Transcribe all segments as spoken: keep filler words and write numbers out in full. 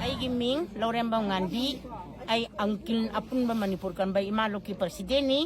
ꯑꯩꯒꯤ ꯃꯤꯡ ꯂꯧꯔꯦꯝꯕꯝ ꯉꯥꯟꯕꯤ꯫ ꯑꯩ ꯑꯪꯀꯤꯜ ꯑꯄꯨꯟꯕ ꯃꯅꯤꯄꯨꯔ ꯀꯟꯕ ꯏꯃꯥ ꯂꯨꯞꯀꯤ ꯄ꯭ꯔꯁꯤꯗꯦꯟꯅꯤ꯫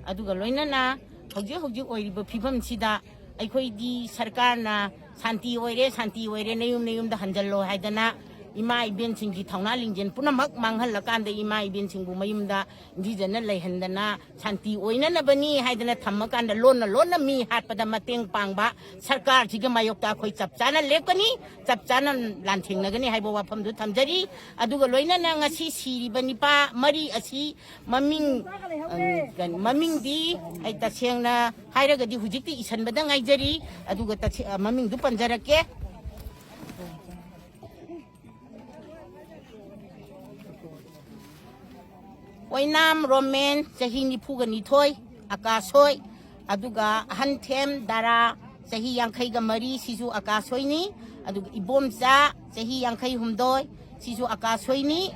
ꯑꯗꯨꯒ ꯂꯣꯏꯅꯅ ꯍꯧꯖꯤꯛ ꯍꯧꯖꯤꯛ ꯑꯣꯏꯔꯤꯕ ꯐꯤꯕꯝꯁꯤꯗ ꯑꯩꯈꯣꯏꯗꯤ ꯁꯔꯀꯥꯔꯅ "ꯁꯥꯟꯇꯤ ꯑꯣꯏꯔꯦ, ꯁꯥꯟꯇꯤ ꯑꯣꯏꯔꯦ, ꯅꯌꯨꯝ ꯅꯌꯨꯝꯗ ꯍꯟꯖꯜꯂꯣ" ꯍꯥꯏꯗꯅ ꯏꯃꯥ ꯏꯕꯦꯟꯁꯤꯡꯒꯤ ꯊꯧꯅꯥ ꯂꯤꯡꯖꯦꯜ ꯄꯨꯝꯅꯃꯛ ꯃꯥꯡꯍꯜꯂꯀꯥꯟꯗ ꯏꯃꯥ ꯏꯕꯦꯟꯁꯤꯡꯕꯨ ꯃꯌꯨꯝꯗ ꯅꯤꯡꯊꯤꯖꯅ ꯂꯩꯍꯟꯗꯅ ꯁꯥꯟꯇꯤ ꯑꯣꯏꯅꯅꯕꯅꯤ ꯍꯥꯏꯗꯅ ꯊꯝꯃꯀꯥꯟꯗ ꯂꯣꯟꯅ ꯂꯣꯟꯅ ꯃꯤ ꯍꯥꯠꯄꯗ ꯃꯇꯦꯡ ꯄꯥꯡꯕ ꯁꯔꯀꯥꯔꯁꯤꯒꯤ ꯃꯥꯌꯣꯛꯇ ꯑꯩꯈꯣꯏ ꯆꯞ ꯆꯥꯅ ꯂꯦꯞꯀꯅꯤ, ꯆꯞ ꯆꯥꯅ ꯂꯥꯟꯊꯦꯡꯅꯒꯅꯤ ꯍꯥꯏꯕ ꯋꯥꯐꯝꯗꯨ ꯊꯝꯖꯔꯤ꯫ ꯑꯗꯨꯒ ꯂꯣꯏꯅꯅ ꯉꯁꯤ ꯁꯤꯔꯤꯕ ꯅꯤꯄꯥ ꯃꯔꯤ ꯑꯁꯤ ꯃꯃꯤꯡ, ꯑ, ꯀꯩꯅꯣ, ꯃꯃꯤꯡꯗꯤ ꯑꯩ ꯇꯁꯦꯡꯅ ꯍꯥꯏꯔꯒꯗꯤ ꯍꯧꯖꯤꯛꯇꯤ ꯏꯁꯟꯕꯗ ꯉꯥꯏꯖꯔꯤ꯫ ꯑꯗꯨꯒ ꯇꯁꯦ-, ꯑ, ꯃꯃꯤꯡꯗꯨ ꯄꯟꯖꯔꯛꯀꯦ꯫ ꯑꯣꯏꯅꯥꯝ ꯔꯣꯃꯦꯟ, ꯆꯍꯤ ꯅꯤꯐꯨꯒ ꯅꯤꯊꯣꯏ, ꯑꯀꯥꯁꯣꯏ꯫ ꯑꯗꯨꯒ ꯑꯍꯟꯊꯦꯝ ꯗꯥꯔꯥ, ꯆꯍꯤ ꯌꯥꯡꯈꯩꯒ ꯃꯔꯤ, ꯁꯤꯁꯨ ꯑꯀꯥꯁꯣꯏꯅꯤ꯫ ꯑꯗꯨꯒ ꯏꯕꯣꯝꯆꯥ, ꯆꯍꯤ ꯌꯥꯡꯈꯩ ꯍꯨꯝꯗꯣꯏ, ꯁꯤꯁꯨ ꯑꯀꯥꯁꯣꯏꯅꯤ꯫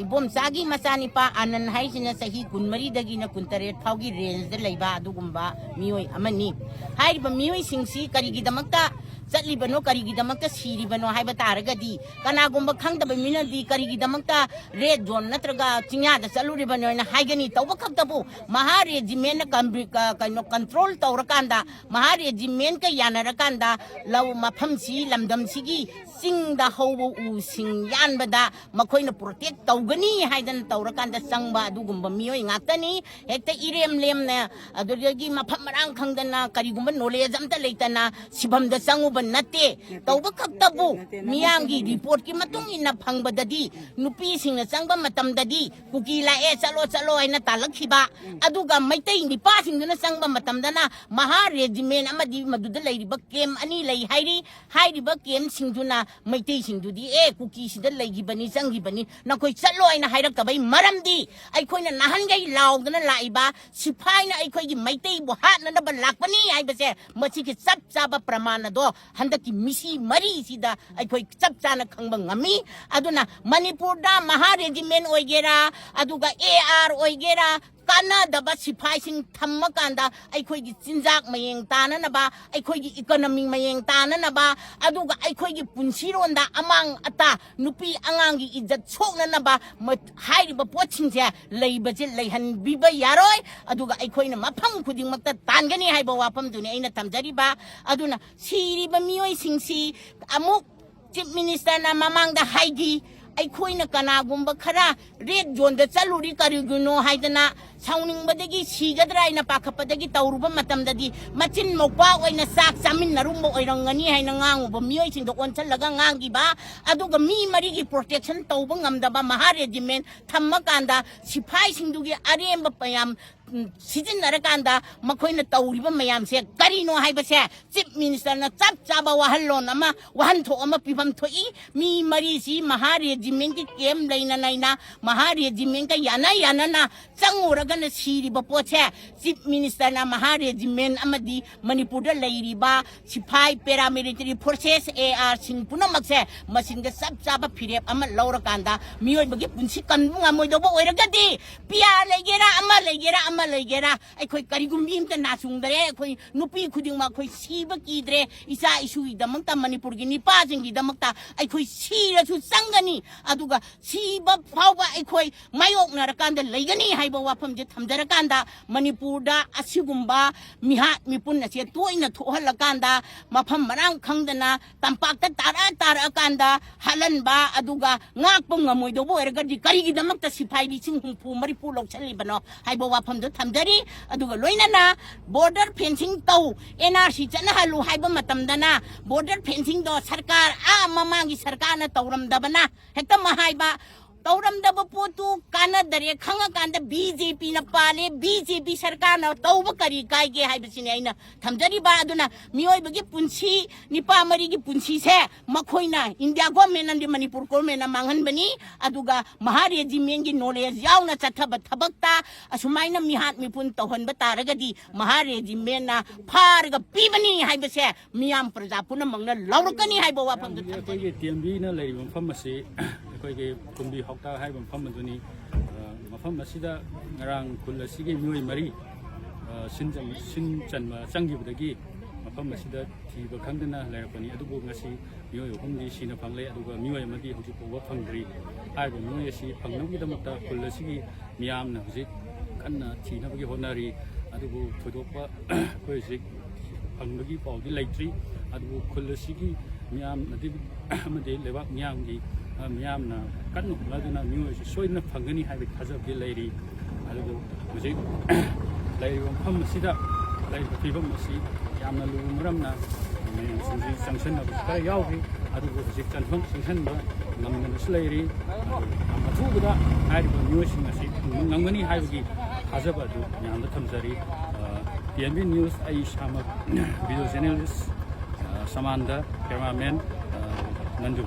ꯏꯕꯣꯝꯆꯥꯒꯤ ꯃꯆꯥꯅꯤꯄꯥ ꯑꯥꯅꯟ ꯍꯥꯏꯁꯤꯅ ꯆꯍꯤ ꯀꯨꯟꯃꯔꯤꯗꯒꯤꯅ ꯀꯨꯟꯇꯔꯦꯠ ꯐꯥꯎꯒꯤ ꯔꯦꯟꯖꯇ ꯂꯩꯕ ꯑꯗꯨꯒꯨꯝꯕ ꯃꯤꯑꯣꯏ ꯑꯃꯅꯤ꯫ ꯍꯥꯏꯔꯤꯕ ꯃꯤꯑꯣꯏꯁꯤꯡꯁꯤ ꯀꯔꯤꯒꯤꯗꯃꯛꯇ ꯆꯠꯂꯤꯕꯅꯣ, ꯀꯔꯤꯒꯤꯗꯃꯛꯇ ꯁꯤꯔꯤꯕꯅꯣ ꯍꯥꯏꯕ ꯇꯥꯔꯒꯗꯤ, ꯀꯅꯥꯒꯨꯝꯕ ꯈꯪꯗꯕ ꯃꯤꯅꯗꯤ ꯀꯔꯤꯒꯤꯗꯃꯛꯇ ꯔꯦꯗ ꯖꯣꯟ ꯅꯠꯇ꯭ꯔꯒ ꯆꯤꯡꯌꯥꯗ ꯆꯠꯂꯨꯔꯤꯕꯅꯣ ꯍꯥꯏꯅ ꯍꯥꯏꯒꯅꯤ꯫ ꯇꯧꯕ ꯈꯛꯇꯕꯨ ꯃꯍꯥ ꯔꯦꯖꯤꯃꯦꯟꯅ ꯀꯝꯕ꯭ꯔꯤ-, ꯀ-, ꯀꯩꯅꯣ, ꯀꯟꯇ꯭ꯔꯣꯜ ꯇꯧꯔꯀꯥꯟꯗ, ꯃꯍꯥ ꯔꯦꯖꯤꯃꯦꯟꯀ ꯌꯥꯅꯔꯀꯥꯟꯗ ꯂꯧ ꯃꯐꯝꯁꯤ, ꯂꯝꯗꯝꯁꯤꯒꯤ ꯆꯤꯡꯗ ꯍꯧꯕ ꯎꯁꯤꯡ ꯌꯥꯟꯕꯗ ꯃꯈꯣꯏꯅ ꯄ꯭ꯔꯣꯇꯦꯛ ꯇꯧꯒꯅꯤ ꯍꯥꯏꯗꯅ ꯇꯧꯔꯀꯥꯟꯗ ꯆꯪꯕ ꯑꯗꯨꯒꯨꯝꯕ ꯃꯤꯑꯣꯏ ꯉꯥꯛꯇꯅꯤ꯫ ꯍꯦꯛꯇ ꯏꯔꯦꯝ ꯂꯦꯝꯅ, ꯑꯗꯨꯗꯒꯤ ꯃꯐꯝ ꯃꯔꯥꯡ ꯈꯪꯗꯅ, ꯀꯔꯤꯒꯨꯝꯕ ꯅꯣꯂꯦꯖ ꯑꯝꯇ ꯂꯩꯇꯅ ꯁꯤꯐꯝꯗ ꯆꯪꯉꯨꯕ ꯅꯠꯇꯦ꯫ ꯇꯧꯕ ꯈꯛꯇꯕꯨ ꯅꯠꯇꯦ, ꯅꯠꯇꯦ, ꯃꯤꯌꯥꯝꯒꯤ ꯅꯠꯇꯦ꯫ ꯔꯤꯄꯣꯔꯠꯀꯤ ꯃꯇꯨꯡ ꯏꯟꯅ ꯐꯪꯕꯗꯗꯤ ꯅꯨꯄꯤꯁꯤꯡꯅ ꯆꯪꯕ ꯃꯇꯝꯗꯗꯤ ꯀꯨꯀꯤ ꯂꯥꯛꯑꯦ, ꯆꯠꯂꯣ, ꯆꯠꯂꯣ ꯍꯥꯏꯅ ꯇꯥꯜꯂꯛꯈꯤꯕ, ꯑꯗꯨꯒ ꯃꯩꯇꯩ ꯅꯤꯄꯥꯁꯤꯡꯗꯨꯅ ꯆꯪꯕ ꯃꯇꯝꯗꯅ ꯃꯍꯥ ꯔꯦꯖꯤꯃꯦꯟ ꯑꯃꯗꯤ ꯃꯗꯨꯗ ꯂꯩꯔꯤꯕ ꯀꯦꯝ ꯑꯅꯤ ꯂꯩ ꯍꯥꯏꯔꯤ꯫ ꯍꯥꯏꯔꯤꯕ ꯀꯦꯝꯁꯤꯡꯗꯨꯅ ꯃꯩꯇꯩꯁꯤꯡꯗꯨꯗꯤ ꯑꯦ ꯀꯨꯀꯤꯁꯤꯗ ꯂꯩꯈꯤꯕꯅꯤ, ꯆꯪꯈꯤꯕꯅꯤ, ꯅꯈꯣꯏ ꯆꯠꯂꯣ ꯍꯥꯏꯅ ꯍꯥꯏꯔꯛꯇꯕꯩ ꯃꯔꯝꯗꯤ ꯑꯩꯈꯣꯏꯅ ꯅꯍꯥꯟꯈꯩ ꯂꯥꯎꯗꯅ ꯂꯥꯛꯏꯕ ꯁꯤꯐꯥꯏꯅ ꯑꯩꯈꯣꯏꯒꯤ ꯃꯩꯇꯩꯕꯨ ꯍꯥꯠꯅꯅꯕ ꯂꯥꯛꯄꯅꯤ ꯍꯥꯏꯕꯁꯦ ꯃꯁꯤꯒꯤ ꯆꯞ ꯆꯥꯕ ꯄ꯭ꯔꯃꯥꯟ ꯑꯗꯣ ꯍꯟꯗꯛꯀꯤ ꯃꯤꯁꯤ ꯃꯔꯤꯁꯤꯗ ꯑꯩꯈꯣꯏ ꯆꯞ ꯆꯥꯅ ꯈꯪꯕ ꯉꯝꯃꯤ꯫ ꯑꯗꯨꯅ ꯃꯅꯤꯄꯨꯔꯗ ꯃꯍꯥ ꯔꯦꯖꯤꯃꯦꯟ ꯑꯣꯏꯒꯦꯔꯥ, ꯑꯗꯨꯒ ꯑꯦ ꯑꯥꯔ ꯑꯣꯏꯒꯦꯔꯥ, ꯀꯥꯟꯅꯗꯕ ꯁꯤꯐꯥꯏꯁꯤꯡ ꯊꯝꯃꯀꯥꯟꯗ ꯑꯩꯈꯣꯏꯒꯤ ꯆꯤꯟꯖꯥꯛ ꯃꯌꯦꯡ ꯇꯥꯅꯅꯕ, ꯑꯩꯈꯣꯏꯒꯤ ꯏꯀꯣꯅꯣꯃꯤ ꯃꯌꯦꯡ ꯇꯥꯅꯅꯕ, ꯑꯗꯨꯒ ꯑꯩꯈꯣꯏꯒꯤ ꯄꯨꯟꯁꯤꯔꯣꯟꯗ ꯑꯃꯥꯡ ꯑꯇꯥ, ꯅꯨꯄꯤ ꯑꯉꯥꯡꯒꯤ ꯏꯖꯠ ꯁꯣꯛꯅꯅꯕ ꯃ-, ꯍꯥꯏꯔꯤꯕ ꯄꯣꯠꯁꯤꯡꯁꯦ ꯂꯩꯕꯁꯦ ꯂꯩꯍꯟꯕꯤꯕ ꯌꯥꯔꯣꯏ꯫ ꯑꯗꯨꯒ ꯑꯩꯈꯣꯏꯅ ꯃꯐꯝ ꯈꯨꯗꯤꯡꯃꯛꯇ ꯇꯥꯟꯒꯅꯤ ꯍꯥꯏꯕ ꯋꯥꯐꯝꯗꯨꯅꯤ ꯑꯩꯅ ꯊꯝꯖꯔꯤꯕ꯫ ꯑꯗꯨꯅ ꯁꯤꯔꯤꯕ ꯃꯤꯑꯣꯏꯁꯤꯡꯁꯤ ꯑꯃꯨꯛ ꯆꯤꯐ ꯃꯤꯅꯤꯁꯇꯔꯅ ꯃꯃꯥꯡꯗ ꯍꯥꯏꯈꯤ, ꯑꯩꯈꯣꯏꯅ ꯀꯅꯥꯒꯨꯝꯕ ꯈꯔ ꯔꯦꯗ ꯖꯣꯟꯗ ꯆꯠꯂꯨꯔꯤ ꯀꯔꯤꯒꯤꯅꯣ ꯍꯥꯏꯗꯅ ꯁꯥꯎꯅꯤꯡꯕꯗꯒꯤ ꯁꯤꯒꯗ꯭ꯔꯥ ꯍꯥꯏꯅ ꯄꯥꯈꯠꯄꯗꯒꯤ ꯇꯧꯔꯨꯕ ꯃꯇꯝꯗꯗꯤ ꯃꯆꯤꯟ ꯃꯧꯄꯥ ꯑꯣꯏꯅ ꯆꯥꯛ ꯆꯥꯃꯤꯟꯅꯔꯨꯝꯕ ꯑꯣꯏꯔꯝꯒꯅꯤ ꯍꯥꯏꯅ ꯉꯥꯡꯉꯨꯕ ꯃꯤꯑꯣꯏꯁꯤꯡꯗ ꯑꯣꯟꯁꯤꯜꯂꯒ ꯉꯥꯡꯈꯤꯕ, ꯑꯗꯨꯒ ꯃꯤ ꯃꯔꯤꯒꯤ ꯄ꯭ꯔꯣꯇꯦꯛꯁꯟ ꯇꯧꯕ ꯉꯝꯗꯕ ꯃꯍꯥ ꯔꯦꯖꯤꯃꯦꯟ ꯊꯝꯃꯀꯥꯟꯗ ꯁꯤꯐꯥꯏꯁꯤꯡꯗꯨꯒꯤ ꯑꯔꯦꯝꯕ ꯃꯌꯥꯝ ꯎꯝ, ꯁꯤꯖꯤꯟꯅꯔꯀꯥꯟꯗ ꯃꯈꯣꯏꯅ ꯇꯧꯔꯤꯕ ꯃꯌꯥꯝꯁꯦ ꯀꯔꯤꯅꯣ ꯍꯥꯏꯕꯁꯦ ꯆꯤꯐ ꯃꯤꯅꯤꯁꯇꯔꯅ ꯆꯞ ꯆꯥꯕ ꯋꯥꯍꯜꯂꯣꯟ ꯑꯃ, ꯋꯥꯍꯟꯊꯣꯛ ꯑꯃ ꯄꯤꯐꯝ ꯊꯣꯛꯏ꯫ ꯃꯤ ꯃꯔꯤꯁꯤ ꯃꯍꯥ ꯔꯦꯖꯤꯃꯦꯟꯒꯤ ꯀꯦꯝ ꯂꯩꯅ ꯂꯩꯅ ꯃꯍꯥ ꯔꯦꯖꯤꯃꯦꯟꯒ ꯌꯥꯅ ꯌꯥꯅꯅ ꯆꯪꯉꯨꯔꯒꯅ ꯁꯤꯔꯤꯕ ꯄꯣꯠꯁꯦ ꯆꯤꯐ ꯃꯤꯅꯤꯁꯇꯔꯅ ꯃꯍꯥ ꯔꯦꯖꯤꯃꯦꯟ ꯑꯃꯗꯤ ꯃꯅꯤꯄꯨꯔꯗ ꯂꯩꯔꯤꯕ ꯁꯤꯐꯥꯏ, ꯄꯦꯔꯥꯃꯤꯂꯤꯇꯔꯤ ꯐꯣꯔꯁꯦꯁ, ꯑꯦ ꯑꯥꯔꯁꯤꯡ ꯄꯨꯝꯅꯃꯛꯁꯦ ꯃꯁꯤꯡꯗ ꯆꯞ ꯆꯥꯕ ꯐꯤꯔꯦꯞ ꯑꯃ ꯂꯧꯔꯀꯥꯟꯗ ꯃꯤꯑꯣꯏꯕꯒꯤ ꯄꯨꯟꯁꯤ ꯀꯟꯕ ꯉꯝꯃꯣꯏꯗꯧꯕ ꯑꯣꯏꯔꯒꯗꯤ ꯄꯤ ꯑꯥꯔ ꯂꯩꯒꯦꯔꯥ, ꯑꯃ ꯂꯩꯒꯦꯔꯥ, ꯑꯃ ꯂꯩꯒꯦꯔꯥ, ꯑꯩꯈꯣꯏ ꯀꯔꯤꯒꯨꯝꯕꯤ ꯑꯝꯇ ꯅꯥꯆꯨꯡꯗ꯭ꯔꯦ꯫ ꯑꯩꯈꯣꯏ ꯅꯨꯄꯤ ꯈꯨꯗꯤꯡꯃꯛ ꯑꯩꯈꯣꯏ ꯁꯤꯕ ꯀꯤꯗ꯭ꯔꯦ꯫ ꯏꯆꯥ ꯏꯁꯨꯒꯤꯗꯃꯛꯇ, ꯃꯅꯤꯄꯨꯔꯒꯤ ꯅꯤꯄꯥꯁꯤꯡꯒꯤꯗꯃꯛꯇ ꯑꯩꯈꯣꯏ ꯁꯤꯔꯁꯨ ꯆꯪꯒꯅꯤ, ꯑꯗꯨꯒ ꯁꯤꯕ ꯐꯥꯎꯕ ꯑꯩꯈꯣꯏ ꯃꯥꯌꯣꯛꯅꯔꯀꯥꯟꯗ ꯂꯩꯒꯅꯤ ꯍꯥꯏꯕ ꯋꯥꯐꯝꯁꯦ ꯊꯝꯖꯔꯀꯥꯟꯗ, ꯃꯅꯤꯄꯨꯔꯗ ꯑꯁꯤꯒꯨꯝꯕ ꯃꯤꯍꯥꯠ ꯃꯤꯄꯨꯟ ꯑꯁꯦ ꯇꯣꯏꯅ ꯊꯣꯛꯍꯜꯂꯀꯥꯟꯗ, ꯃꯐꯝ ꯃꯔꯥꯡ ꯈꯪꯗꯅ ꯇꯝꯄꯥꯛꯇ ꯇꯥꯔꯛꯑ ꯇꯥꯔꯛꯑꯀꯥꯟꯗ ꯍꯥꯠꯍꯟꯕ, ꯑꯗꯨꯒ ꯉꯥꯛꯄ ꯉꯝꯃꯣꯏꯗꯧꯕ ꯑꯣꯏꯔꯒꯗꯤ ꯀꯔꯤꯒꯤꯗꯃꯛꯇ ꯁꯤꯐꯥꯏ ꯂꯤꯁꯤꯡ ꯍꯨꯝꯐꯨ ꯃꯔꯤꯐꯨ ꯂꯧꯁꯤꯜꯂꯤꯕꯅꯣ ꯍꯥꯏꯕ ꯋꯥꯐꯝꯗꯣ ꯊꯝꯖꯔꯤ꯫ ꯑꯗꯨꯒ ꯂꯣꯏꯅꯅ border fencing ꯇꯧ, NRC ꯆꯠꯅꯍꯜꯂꯨ ꯍꯥꯏꯕ ꯃꯇꯝꯗꯅ border fencingꯗꯣ ꯁꯔꯀꯥꯔ, ꯑꯥ ꯃꯃꯥꯡꯒꯤ ꯁꯔꯀꯥꯔꯅ ꯇꯧꯔꯝꯗꯕꯅ ꯍꯦꯛꯇ ꯃꯍꯥꯏꯕ, ꯇꯧꯔꯝꯗꯕ ꯄꯣꯠꯇꯨ ꯀꯥꯟꯅꯗꯔꯦ ꯈꯪꯉꯀꯥꯟꯗ BJPꯅ ꯄꯥꯜꯂꯦ, BJP ꯁꯔꯀꯥꯔꯅ ꯇꯧꯕ ꯀꯔꯤ ꯀꯥꯏꯒꯦ ꯍꯥꯏꯕꯁꯤꯅꯤ ꯑꯩꯅ ꯊꯝꯖꯔꯤꯕ꯫ ꯑꯗꯨꯅ ꯃꯤꯑꯣꯏꯕꯒꯤ ꯄꯨꯟꯁꯤ, ꯅꯤꯄꯥ ꯃꯔꯤꯒꯤ ꯄꯨꯟꯁꯤꯁꯦ ꯃꯈꯣꯏꯅ, India government ꯑꯃꯗꯤ ꯃꯅꯤꯄꯨꯔ governmentꯅ ꯃꯥꯡꯍꯟꯕꯅꯤ꯫ ꯑꯗꯨꯒ ꯃꯍꯥ regimentꯒꯤ knowledge ꯌꯥꯎꯅ ꯆꯠꯊꯕ ꯊꯕꯛꯇ ꯑꯁꯨꯃꯥꯏꯅ ꯃꯤꯍꯥꯠ ꯃꯤꯄꯨꯟ ꯇꯧꯍꯟꯕ ꯇꯥꯔꯒꯗꯤ ꯃꯍꯥ regimentꯅ ꯐꯥꯔꯒ ꯄꯤꯕꯅꯤ ꯍꯥꯏꯕꯁꯦ ꯃꯤꯌꯥꯝ ꯄ꯭ꯔꯖꯥ ꯄꯨꯝꯅꯃꯛꯅ ꯂꯧꯔꯛꯀꯅꯤ ꯍꯥꯏꯕ ꯋꯥꯐꯝꯗꯨ ꯊꯝꯖꯒꯦ꯫ ꯑꯩꯈꯣꯏꯒꯤ ꯇꯦꯝꯕꯤꯅ ꯂꯩꯔꯤꯕ ꯃꯐꯝ ꯑꯁꯤ ꯑꯩꯈꯣꯏꯒꯤ ꯀꯨꯝꯕꯤ ꯍꯥꯎꯇꯥ ꯍꯥꯏꯕ ꯃꯐꯝ ꯑꯗꯨꯅꯤ꯫ ꯑ, ꯃꯐꯝ ꯑꯁꯤꯗ ꯉꯔꯥꯡ ꯈꯨꯜ ꯑꯁꯤꯒꯤ ꯃꯤꯑꯣꯏ ꯃꯔꯤ, ꯑ, ꯁꯤꯟ ꯆꯟ-, ꯁꯤꯟ ꯆꯟꯕ ꯆꯪꯈꯤꯕꯗꯒꯤ ꯃꯐꯝ ꯑꯁꯤꯗ ꯊꯤꯕ ꯈꯪꯗꯅ ꯂꯩꯔꯛꯄꯅꯤ꯫ ꯑꯗꯨꯕꯨ ꯉꯁꯤ ꯃꯤꯑꯣꯏ ꯑꯍꯨꯝꯗꯤ ꯁꯤꯅ ꯐꯪꯂꯦ, ꯑꯗꯨꯒ ꯃꯤꯑꯣꯏ ꯑꯃꯗꯤ ꯍꯧꯖꯤꯛ ꯐꯥꯎꯕ ꯐꯪꯗ꯭ꯔꯤ꯫ ꯍꯥꯏꯔꯤꯕ ꯃꯤꯑꯣꯏ ꯑꯁꯤ ꯐꯪꯅꯕꯒꯤꯗꯃꯛꯇ ꯈꯨꯜ ꯑꯁꯤꯒꯤ ꯃꯤꯌꯥꯝꯅ ꯍꯧꯖꯤꯛ ꯀꯟꯅ ꯊꯤꯅꯕꯒꯤ ꯍꯣꯠꯅꯔꯤ꯫ ꯑꯗꯨꯕꯨ ꯊꯣꯏꯗꯣꯛꯄ ꯑꯩꯈꯣꯏ ꯍꯧꯖꯤꯛ ꯐꯪꯕꯒꯤ ꯄꯥꯎꯗꯤ ꯂꯩꯇ꯭ꯔꯤ꯫ ꯑꯗꯨꯕꯨ ꯈꯨꯜ ꯑꯁꯤꯒꯤ ꯃꯤꯌꯥꯝ ꯑꯗꯨ ꯑꯃꯗꯤ ꯂꯩꯕꯥꯛ ꯃꯤꯌꯥꯝꯒꯤ, ꯑ, ꯃꯤꯌꯥꯝꯅ ꯀꯟꯅ ꯍꯣꯠꯅꯗꯨꯅ ꯃꯤꯑꯣꯏꯁꯨ ꯁꯣꯏꯗꯅ ꯐꯪꯒꯅꯤ ꯍꯥꯏꯕꯒꯤ ꯊꯥꯖꯕꯗꯤ ꯂꯩꯔꯤ꯫ ꯑꯗꯨꯕꯨ ꯍꯧꯖꯤꯛ ꯂꯩꯔꯤꯕ ꯃꯐꯝ ꯑꯁꯤꯗ ꯂꯩꯔꯤꯕ ꯐꯤꯕꯝ ꯑꯁꯤ ꯌꯥꯝꯅ ꯂꯨꯕ ꯃꯔꯝꯅ ꯃꯌꯥꯝꯁꯤꯡꯁꯤ ꯆꯪꯁꯟꯅꯕꯁꯨ ꯈꯔ ꯌꯥꯎꯈꯤ꯫ ꯑꯗꯨꯕꯨ ꯍꯧꯖꯤꯛ ꯆꯪꯐꯝ ꯆꯪꯁꯟꯕ ꯉꯝꯗꯅꯁꯨ ꯂꯩꯔꯤ꯫ ꯑꯗꯨ ꯌꯥꯝ ꯑꯊꯨꯕꯗ ꯍꯥꯏꯔꯤꯕ ꯃꯤꯑꯣꯏꯁꯤꯡ ꯑꯁꯤ ꯐꯪꯕ ꯉꯝꯒꯅꯤ ꯍꯥꯏꯕꯒꯤ ꯊꯥꯖꯕ ꯑꯗꯨ ꯃꯌꯥꯝꯗ ꯊꯝꯖꯔꯤ꯫ ꯑ, TNB News, ꯑꯩ ꯏꯁꯥꯃꯛ video journalist, ꯑ, ꯁꯃꯥꯟꯗ, cameraman, ꯑ, ꯅꯟꯗꯨ꯫